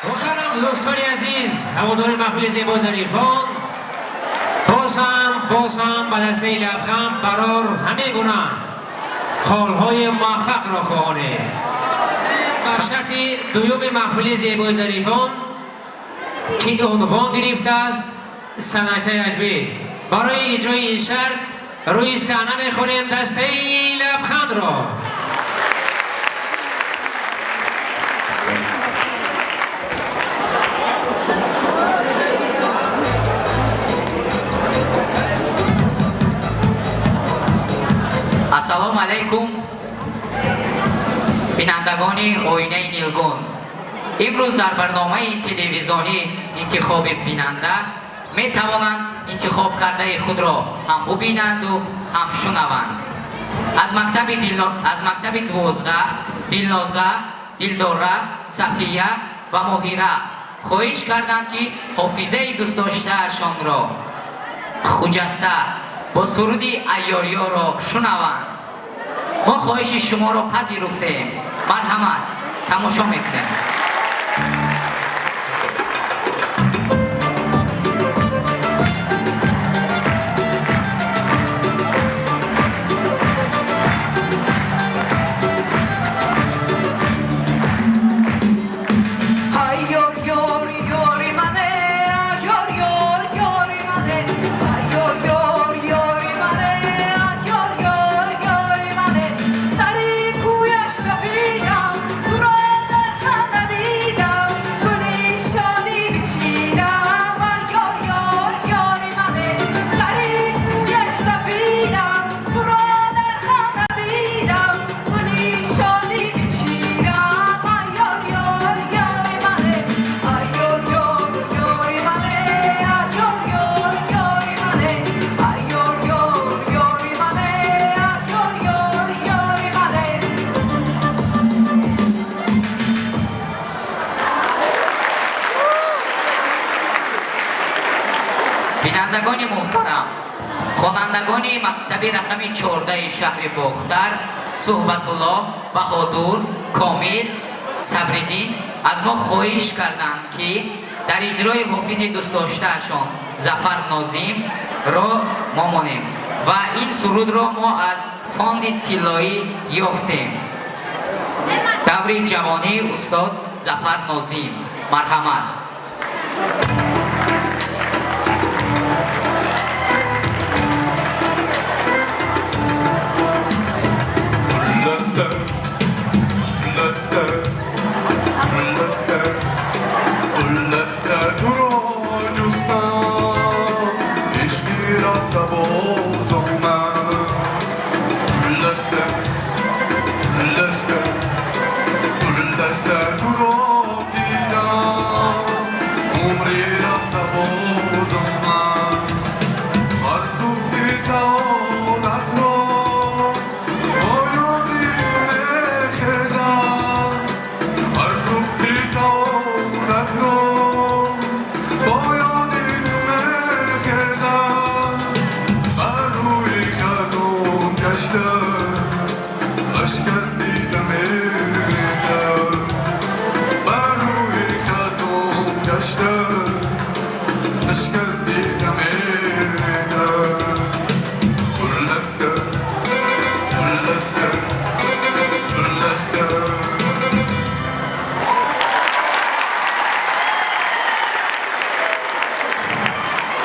Воқеан дӯстони азиз, ҳаводори маҳфили зебои Зарифон, боз ҳам ба дастаи Лабханд барор ҳама гуна холҳои муваффақро хоҳонем. Ба шарти дуюми маҳфили зебои Зарифон ки унвон гирифтааст санъатчаи аҷбӣ. Барои иҷрои ин шарт рӯи саҳна мехонем дастаи Лабхандро. Ассалому алайкум, бинандагони оинаи нилгун. Имрӯз дар барномаи телевизионӣ интихоби бинанда метавонанд интихоб кардаи худро ҳам бубинанду ҳам шунаванд. Аз мактаби 12 Дилноза, Дилдора, Сафия ва Моҳира хоҳиш карданд, ки ҳофизаи дӯстдоштаашонро Хуҷаста бо суруди айёриёро шунаванд. Мо хоҳиши шуморо пазируфтем. Марҳамат, тамошо мекунем. Бинандагони муҳтарам, хонандагони мактаби рақами 14 шаҳри Бохтар, Суҳбатулло, Баҳодур, Комил, Сабриддин аз мо хоҳиш карданд, ки дар иҷрои ҳофизи дӯстдоштаашон Зафар Нозим ро мо монем ва ин сурудро мо аз фонди тиллоӣ ёфтем. Даври ҷавонии устод Зафар Нозим. Марҳамат.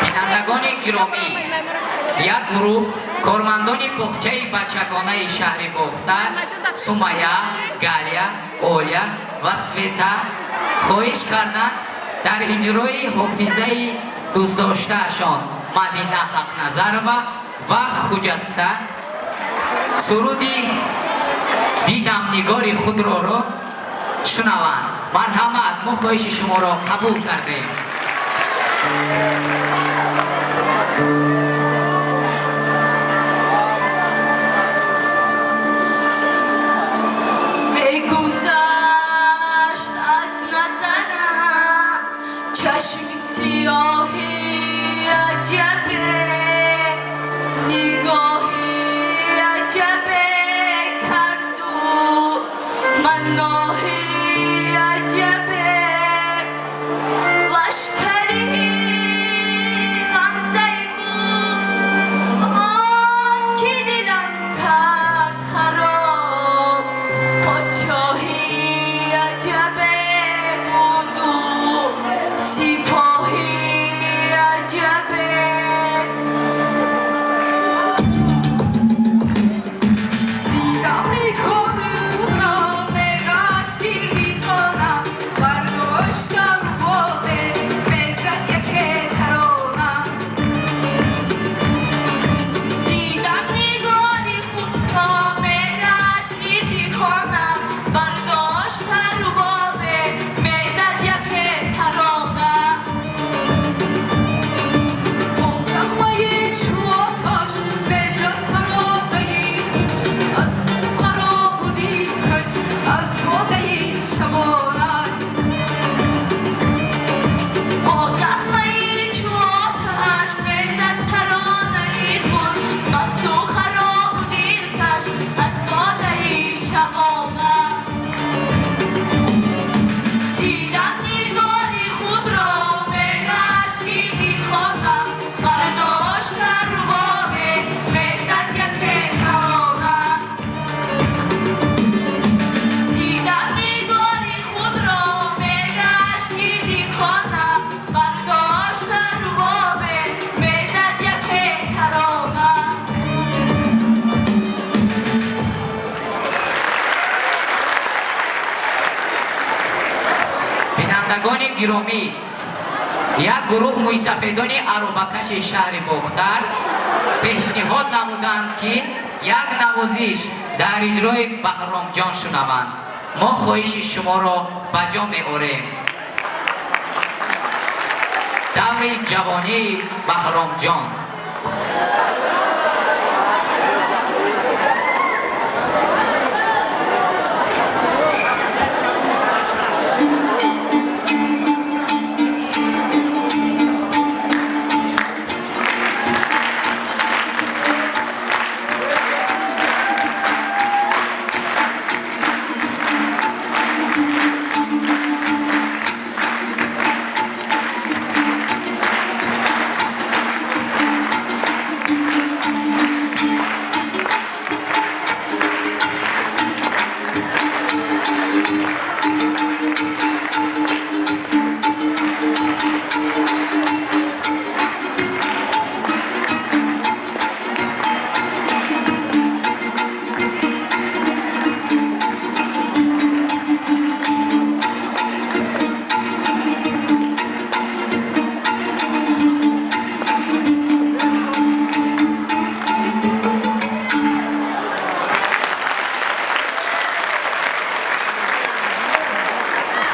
Бинандагони гиромӣ, як гурӯҳ кормандони боғчаи бачагонаи шаҳри Бохтар, Сумая, Галия, Оля ва Света хоҳиш карданд дар иҷрои ҳофизаи дӯстдоштаашон Мадина Ҳақназарова ва Хуҷаста суруди дидам нигори худроро шунаванд. Марҳамат, мо хоҳиши шуморо қабул кардем. Мегузашт аз назарам чашми сиёҳи аҷабе, нигоҳи аҷабе карду ман ноҳи аҷабе. Бинандагони гиромӣ, як гурӯҳ мӯйсафедони аробакаши шаҳри Бохтар пешниҳод намуданд, ки як навозиш дар иҷрои Баҳромҷон шунаванд. Мо хоҳиши шуморо ба ҷо меорем. Даври ҷавонии Баҳромҷон.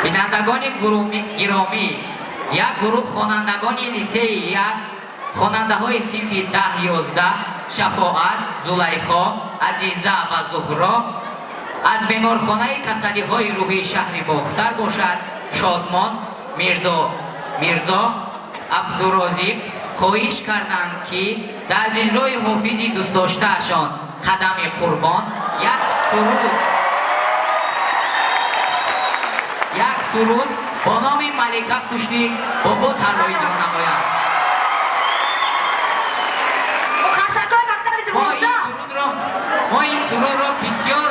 Бинандагони гиромӣ, як гурӯҳ хонандагони литсейи як, хонандаҳои синфи 10-11, Шафоат, Зулайхо, Азиза ва Зуҳро аз беморхонаи касалиҳои рӯҳии шаҳри Бохтар бошад, Шодмон Мирзо Абдурозиқ хоҳиш карданд, ки дар иҷрои ҳофизи дӯстдоштаашон Қадами Қурбон як суруд бо номи Малика Кушти бобо тарро иҷро намоянд. Мо ин сурудро бисёр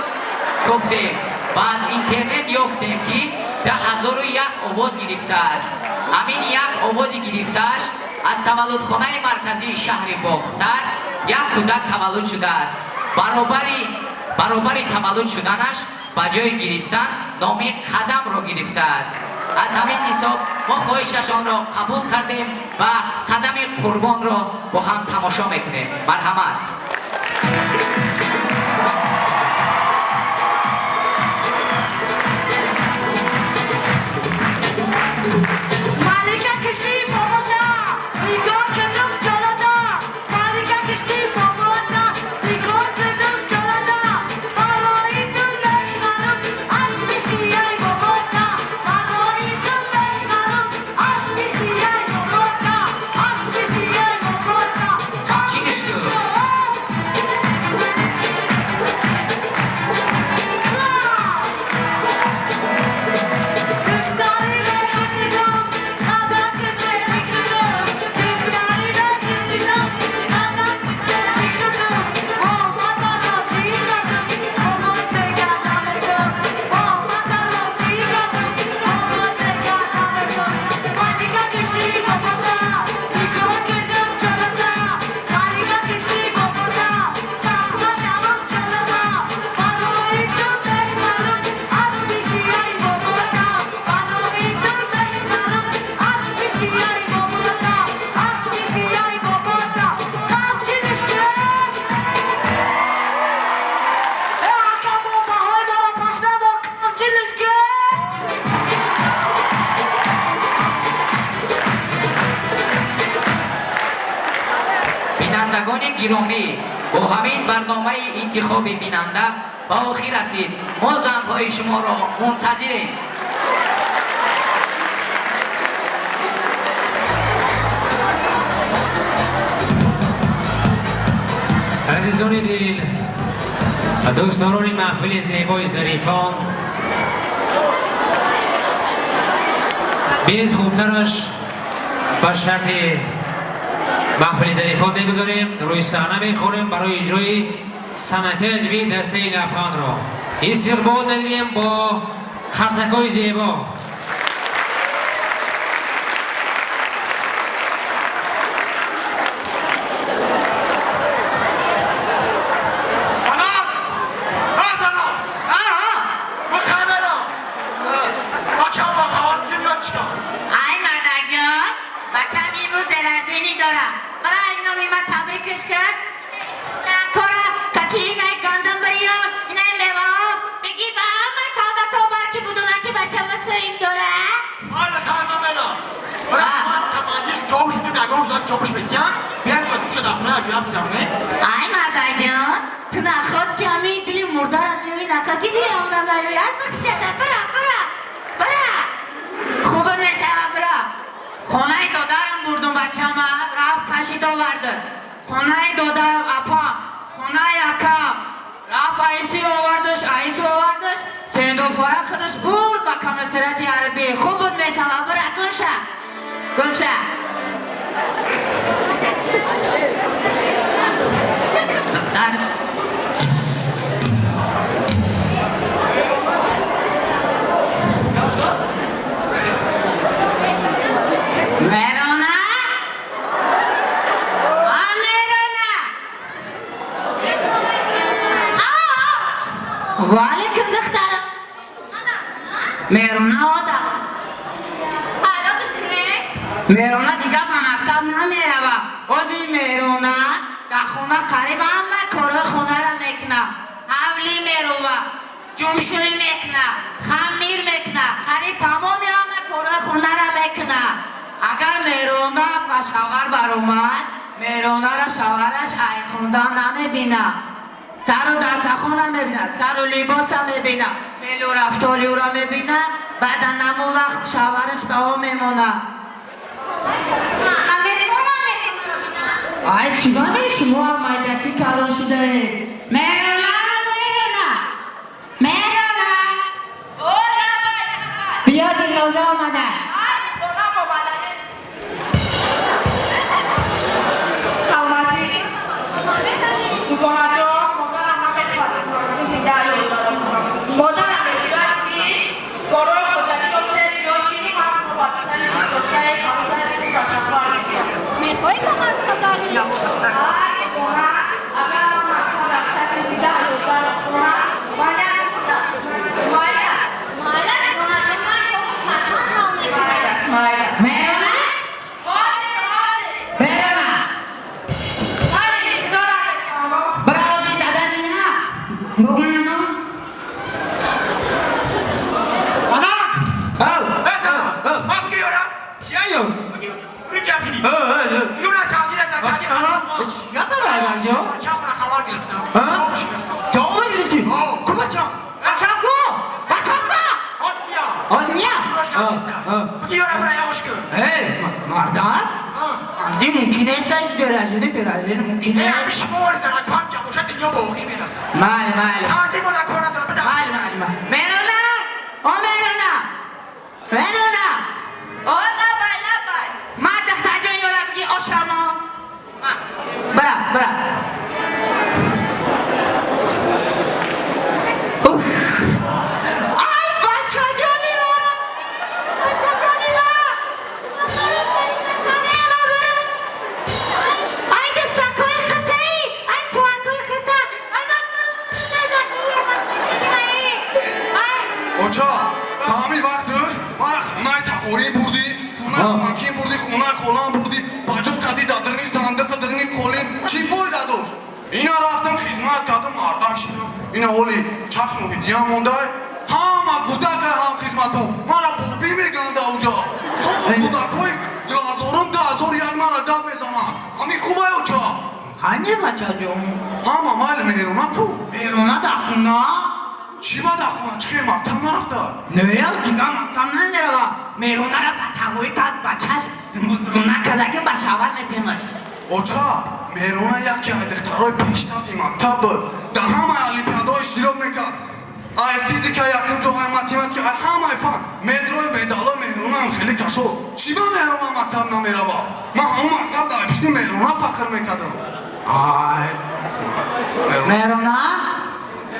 гуфтем ва аз интернет ёфтем, ки 10 001 овоз гирифтааст. Ҳамин як овози гирифтааш аз таваллудхонаи марказии шаҳри Бохтар як кӯдак таваллуд шудааст. Баробари таваллуд шуданаш ба ҷои гиристан номи Қадамро гирифтааст. Аз ҳамин ҳисоб мо хоҳишашонро қабул кардем ва Қадами Қурбонро бо ҳам тамошо мекунем. Марҳамат. Малика кишти бобода, нигоҳ кардам ҷалада. Малика кишти бобода, нигоҳ кардам ҷалада. Барои ту мехарам аспи сияи бобода. Барои ту мехарам аспи сияи бобода. Аспи сияи бобода. Чӣ кишти? Бинандагони гиромӣ, бо ҳамин барномаи интихоби бинанда ба охир расид. Мо зангҳои шуморо мунтазирем. Азизони дил, дӯстдорони маҳфили зебои зарифон, биед хубтараш ба шарти маҳфили зарифон мегузорем, рӯи саҳна мехонем барои иҷрои санъати аҷибии дастаи лабхандро. Истиқбол надидем бо қарсакҳои зебо. Занон! Ҳа, ҳа! Ман хаймерам. Бачаҳо ва хоҳар дунё чикор? дора. Барои номи ма табрикаш кард. Кора кати инай гандум бириё, инай меваҳо. Бигӣ ба ҳама солдатҳо балки будуна ки бачама соҳиб дора. Майли, хай, ман мерам. Брат, ман командир ҷобуш бидем, ягон рӯз ҷобуш метиҳанд. Биям зад дар хона ҷоям бизаронем. Ай мардайҷон, ту наход ки ҳамин дили мурдара меёви, наход ки дили ҳамра наёви. Ай бикшата, бира, бира, бира. Хуб мешава, бира. Хонаи додарам бурдум бачама, рафт кашид овард. Хонаи додарам апам, хонаи акам. Рафт айси овардаш, айси овардаш, сендофора худаш бурд ба комиссариати ҳарбӣ. Хуб буд мешава, бира, гумша. Гумша. Духтар. Мерона? А, Мерона! А! Валикум, духтарам. Мерона ода. Ҳайраташ кунед. Мерона дигар ба мактаб намерава. Ози Мерона дар хона қариб ҳама корҳои хонаро мекунад. Ҳавлӣ мерова, ҷумшӯӣ мекунад, хамир мекунад, қариб тамоми ҳама корҳои хонаро мекунад. Агар Мерона ба шавҳар баромад, Меронара шавҳараш ай хондан намебинад. Сару дарсахон намебинад, сару либоса мебинад, феълу рафтори ӯро мебинад, баъдан ҳамон вақт шавҳараш ба ӯ мемонад. Ай, чӣ бане шумо ҳам майдаки калон шудаед? Мерона, Мерона! Мерона! О, лабай, лабай. Биё, Дилноза омада. Ай, болам омадане. Саломатӣ. Дугонаҷон, модарам намехоҳад синфи 10 ёздаҳро хонам. Модарам мегӯяд, ки корҳои хоҷагиро тез ёд гирӣ, ман туро ба писари дӯстдоштаи калонтари ба шавҳар медиҳам. Мехоҳӣ ба ман хабарӣ? Ай, дугона, агар ман мактаб рафта синфи 10 ёздаҳро хонам, ман як умр дар хоҷагӣ майла. Майлаш, дугонаҷон, ман бо ҳатман ҳал мекунам. Майлаш, майлаш. Мерона? Ҳозир, ҳозир. Мерона! Ҳали интизорам мешавам. Браво, задани на! Бугунамо? Ана! Ав! Эса! Ма бигӣ ёра? Чия ё? Бигӣ, рӯ гап гидӣ. Ҳа, ҳа, ҳа. Юна савзира закади Аҳа. Чӣ гап дора, Айдарҷон? Бачаамона хабар гирифтам. Ҳа? Ҷавобаш гирифтам. Ҷавобаш гирифтӣ? Ҳо. Ку бачам? Бачам ку? Бачам ку? Ҳоз мия. Ҳоз мия? Ҷураш гап неста. Бигӣ ёра, бира яош кун. Эй, мардак? Ҳа. Азӣ мумкин нест, дерожини, пирожини мумкин Э, нест. шумо ворисана, кам ҷам бошад, дунё ба охир мерасад. Майли, майли. Танзим модар кор надорам, бида. Майли, майли, майли. Мерона! О, Мерона! Мерона! О, лабай, лабай. Ма духтарҷон ёра бигӣ ошамо. Ма. Бира, бира. Уф. Ай, бачаҷони мара! Бачаҷони мара! Ай, дастакҳои хитаи! Ай, пуакҳои хита! Ай, ма Ай! Оча, та ҳамин вақташ мара хонаи таоин бурдӣ, хонаи макин бурдӣ, хонаи холам бурдӣ, ба ҷо кадӣ дар дарни сандиқи дарни қолин, чӣ фоида дошт? Ина рафтам хизмат кардам, мардак шидам, ина ҳоли чарх муҳиддиям мондай, ҳама кӯдака ҳам хизматҳо мара бобӣ мегӯянд ауҷа. Сол кӯдакҳои дуҳазорум, 2001 мара гап мезананд. Ҳамин хубай, оча? Қане, бачаҷон? Ҳама майли, Меҳрона ку? Мерона дар хона? Чӣ ба дар хона? Чӣ хел мактаб нарафта? Не, дигар мактаб намерава. Меронара ба таҳои та бачаш руна кардагим, ба шавҳар метемаш. Оча, Меҳрона яке аз духтарои пешсафи мактаб буд, дар ҳамаи олимпиадаҳо иштирок мекард, ай физика якум ҷо, ай математика, ай ҳамаи фан медрою медало. Меҳронаам хеле кашод. Чӣ ба Меҳрона мактаб намерава? Ман ҳамон мактаб дар пишти Меҳрона фахр мекардам. Ай. Меҳрона. Мерона?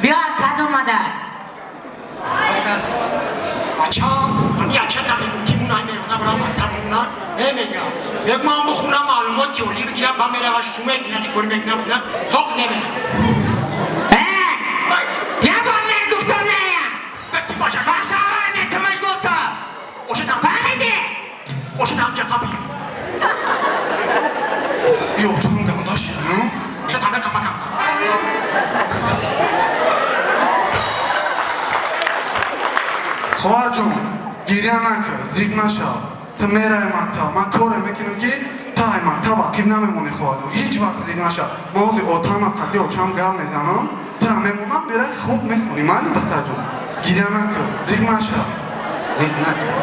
Биё, кад омада. Бачам, ҳамин ача мегӯм, ки мун ай Меҳрона бира мактаб муна, намегам. Як ман бихунам, маълумоти олӣ бигирам, ба мерава, шу мекунам, чӣ кор мекунам, бинам, хок намерам. Э! Я бор не гуфтам, не. Баки бача. Ба шавҳар метемаш гуфтам. Оша там. Фаҳмидӣ? Оша там ҷа қапи. Ё чам гандаш, ҳа? Оша тамра капакам. Хоҳарҷон, гиря накун, зиқ нашав. Ту мераи мактаб, ман коре мекунам ки та ай мактаб ақиб намемонӣ, хоҳарҷон. Ҳеҷ вақт зиқ нашав. Ман ҳозир отама қатъи очам гап мезанам, тура мемонам, мераи хуб мехонӣ. Майли, духтарҷон? Гиря накун, зиқ нашав. Зиқ нашав.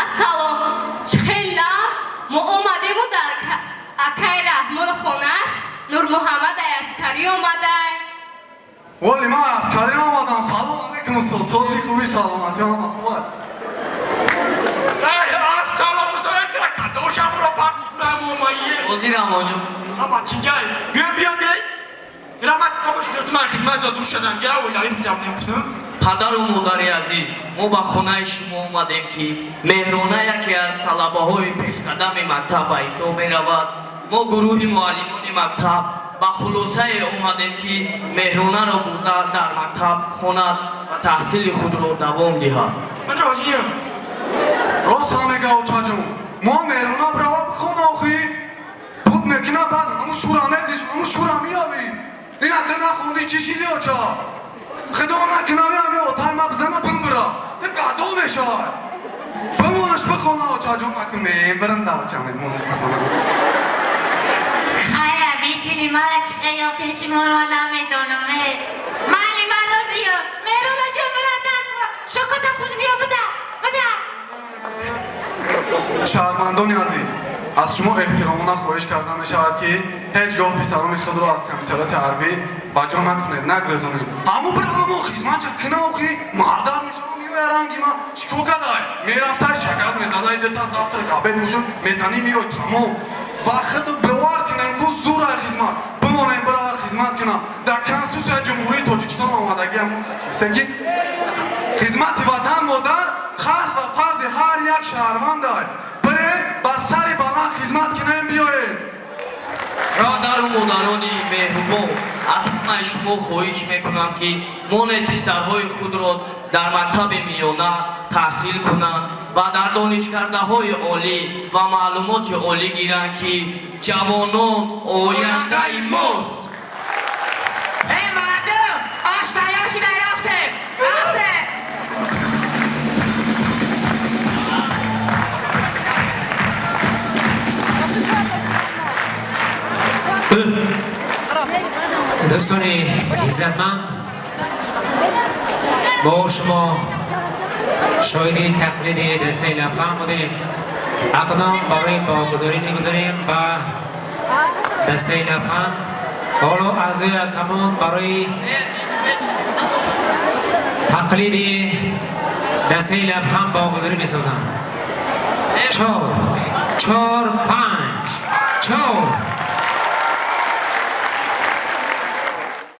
Ассалом, чӣ хел лафз мо омадему дар акай Раҳмон хонаш Нурмуҳаммад Аскарӣ омадай. Валли ман аскарӣ омадам. Салом алейкум, устод. Сози хуби, саломатӣ, ҳама хуб аст. Эй, ассалом, устод, тира кадошамро парт кунам омайе. Ҳозир Рамонҷон. Ама чингай. Биё, биё, биё. Раҳмат, бобо, ман хизмат зодур шудам. Ҷа оилавӣ бигзаронем гуфтам. Падару модари азиз, мо ба хонаи шумо омадем, ки Меҳрона яке аз талабаҳои пешқадами мактаб ба ҳисоб меравад. Мо гурӯҳи муаллимони мактаб ба хулосае омадем, ки Меҳронаро бурда дар мактаб хонад ва таҳсили худро давом диҳад. Ман розиям. Рост ҳам мега, очаҷон. Мо Меҳрона бирава бихона, охи. Буд мекуна, баъд ҳамун шура медиш, ҳамун шура меёвӣ. Ина ту нахондӣ, чӣ шидӣ, оча? Худо накуна, меами отай ма бизана, бимбира. Ту гадо мешавай. Бимонаш бихона, очаҷон, акун мебирам да оча, мемонаш бихона. Хайр, битили мара чиқа ёфтин шумо, ман намедонам. Майли, ман розиям. Меҳрона ҷон, бира даст шокота пуш, биё, буда, буда. Шаҳрвандони азиз, аз шумо эҳтиромона хоҳиш карда мешавад, ки ҳеҷ гоҳ писарони худро аз комиссариати ҳарбӣ ба ҷо накунед, нагрезонед. Ҳаму бира, ҳамо хизматча кина, охи, мардар мешавам, меоя ранги ман. Чӣ кор кадай? Мерафтай, шакар мезадай, дута завтрак, обед, ужин мезанӣ, меёй, тамом. Ба худу бовар кунем, ку зурай хизмат. Бимонем, бирава хизмат кунам. Дар Конститутсияи Ҷумҳурии Тоҷикистон омадагиам чизе ки хизмати ватан модар қарз ва фарзи ҳар як шаҳрвандай. Бирем, ба сари баланд хизмат кунем, биёед. Падару модарони меҳрубон, аз ҳамаи шумо хоҳиш мекунам, ки монед писарҳои худро дар мактаби миёна таҳсил кунанд ва дар донишкардаҳои олӣ ва маълумоти олӣ гиранд, ки ҷавонон ояндаи мост. Эй мардум, ош тайёр шидай, рафтем, рафтем. Дӯстони иззатманд, мо шумо шоҳиди тақлиди дастаи лабханд будем. Акнун барои богузорӣ мегузорем ба дастаи лабханд. Ҳоло аъзои ҳакамон барои тақлиди дастаи лабханд богузорӣ месозанд. Чор, чор, панҷ.